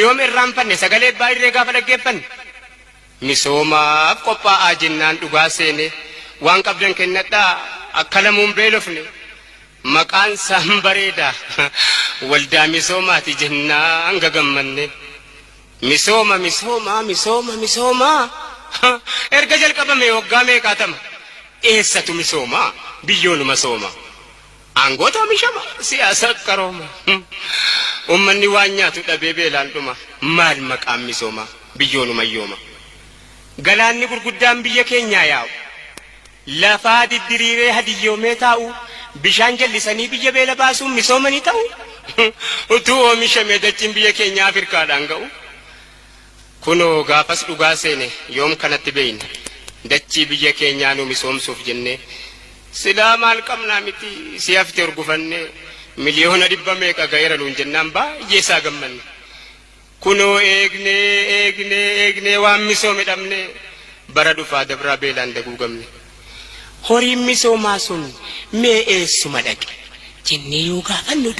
Yoom irraanfanne sagalee abbaa irree gaafa dhaggeeffanne? Misoomaaf qophaa'aa jennaan dhugaa seene waan qabdan kennadhaa akka lamuu hin beelofne. Maqaan isaan bareeda waldaa misoomaati jennaan gagammanne. Misooma misooma misooma misooma erga jalqabamee waggaa meeqaatama. Eessatu misooma biyyoonuma sooma. Aangootu oomishama siyaasa qarooma. Ummanni waan nyaatu dhabee beelaan dhuma. Maal maqaan misoomaa biyyoonuma yooma. Galaanni gurguddaan biyya keenyaa yaa'u. Lafaa diddiriiree hadiyyoomee taa'u. Bishaan jallisanii biyya beela baasuun misooma ni ta'u. Utuu oomishamee dachiin biyya keenyaa Afirkaadhaan ga'u. Kunoo gaafas dhugaa seene yoom kanatti beeyne. Dachii biyya keenyaa nu misoomsuuf jennee. Silaa maal qabnaa miti si hafte hurgufannee. 100,000,000 meeqa ga'eera nuun jennaan baay'ee isaa gammanne. Kunoo eegnee eegnee eegnee waan misoome dhabnee bara dhufaa dabraa beelaan daguugamne. Horiin misoomaa sun mee eessuma dhaqe jennee yoo gaafannu.